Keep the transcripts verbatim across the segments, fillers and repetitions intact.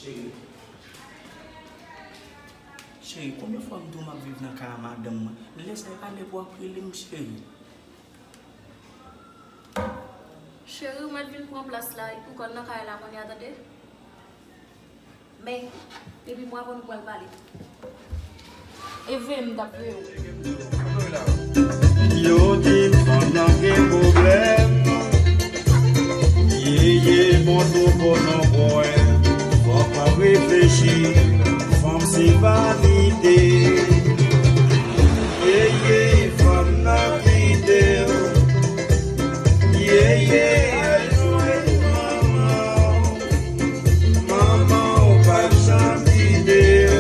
Cheri. Cheri, konbyen fwa m di w m ap viv nan kay a madanm mwen? Lè sa e pa lè pou w ap rele m, cheri. Cheri, ou mèt vin pran plas la, ou konn nan kay la kounye a, tande? Men, depi mwen avè w nou pral pale. E veye m t ap veye w. Yo di m fanm nan gen pwoblèm. Yeye, bon, twò bon, non, bwè. Fòk w ap reflechi, fanm se vanite. Yeye, fanm nan kite w. Yeye, al jwenn manman w. Manman w pa janm kite w.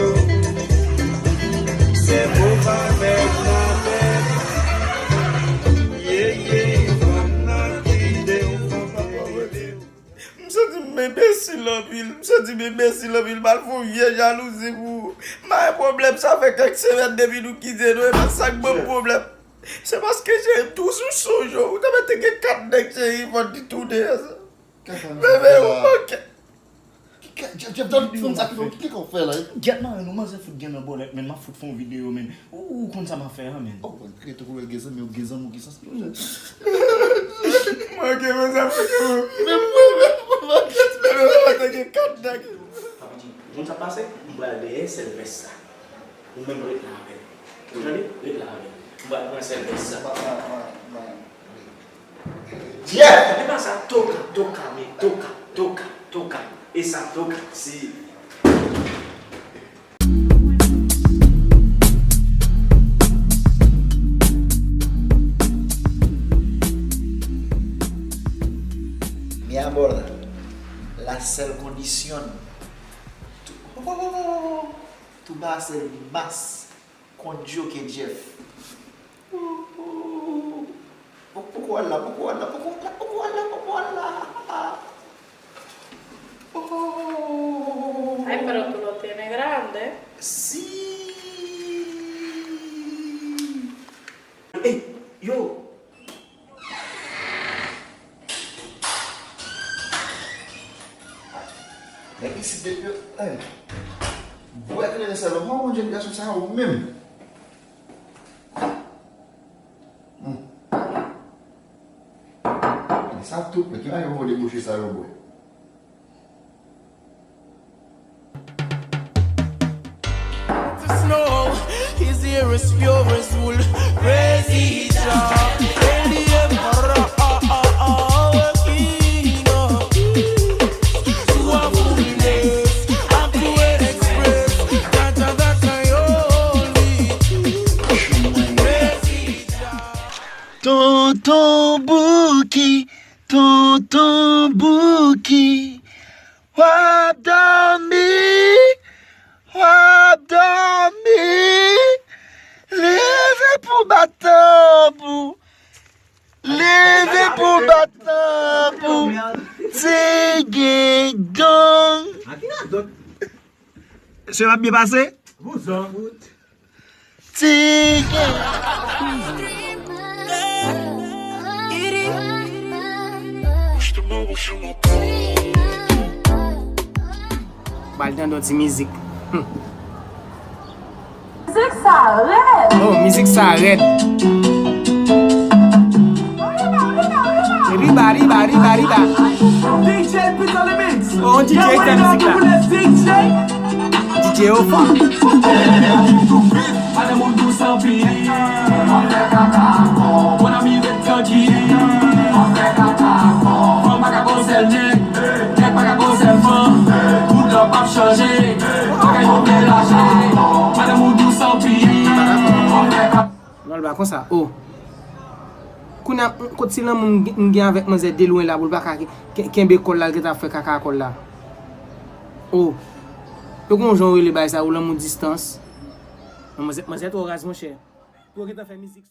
Se pou pa mèt nan tèt. Yeye, fanm nan kite w, fanm nan kite w. M santi m enbesil anpil, m santi m enbesil anpil, m al fè yon vye jalouzi pou ou. M pa gen pwoblèm, sa fè kèk semèn depi nou kite nou, e pa sa k ban m pwoblèm. Se paske cheri m toujou sonje w, ou te mèt te gen kat nèg cheri, fò n di tounen ansanm. Bebe, ou manke. Jeff, Jeff, fanm sa ki fè, ki, ki w fè la? Gyèt mare nou, manzè fout gen nan bòlèt, men m ap fout fè yon videyo, men. Ou, ou konn sa m ap fè a, men. Oh, mwen, rete pou wè l gen zanmi, ou gen zanmi, ou gen sans. Manke, manzè fout gen. Men mwen, men mwen, manke. Bebe, ou te gen kat nèg. Moun sa pase, m pral dèyè sèl vès sa. Ou menm ret la avè l. Ou tande? Ret la avè l. M pral pran sèl vès sa. Jeff! E pa sa, toka, toka, men toka, toka, toka. E sa, toka, si. Mi amor, la seule condición. Tu, oh, oh, oh, oh, oh. Tu vas a ser más con yo que Jeff. Oh, oh, oh, oh. Poko al la, poko al la, poko al la, poko al la, poko al la. Oh. Ay, pero tú lo tienes grande. Sí. Ey, yo. Nèg isit depi yo, eh. Bwè kleren sèlman, mwen, jèn gason sa yo menm. Hmm. Sa tout, men ki bagay yo debouche sa yo bwè? Snow, his ear is pure as wool. Praise Jah, L D M, Ra, A, A, A, King of Kings. You are fullness, I'm to express. That, that, that I hold with you. Praise Jah. Tonton Bouki, Tonton Bouki, w ap dòmi, w ap dòmi. Leve pou bat tanbou, leve pou bat tanbou. Ti gen gang. Se va byen pase? Ti gen. Ba l tande yon ti mizik. Hmm. Mizik sa rèd. Oh, mizik sa rèd. Riba, riba, riba, riba. D J Pete on the mix. Oh, D J fè mizik la. D J o fò. Madanm ou dous anpil. Mon ami ret trankil. Fanm pa ka kòmsèl nèg. Nèg pa ka kòmsèl fanm. Bout lòt p ap chanje. Bagay yo melaje. Madanm ou dous anpil. Non, l pa konsa. Oh. Kounye a, kot ti lanmou m gen, m gen avèk manzè de lwen la pou l pa ka ke-, ke-, kenbe kò l la, l gentan ap fè kaka kò l la. Oh. Yo gon jan w rele bagay sa, ou lanmou distans. Non, manzè, manzè twò raz, monchè. Pou yo gentan fè mizik.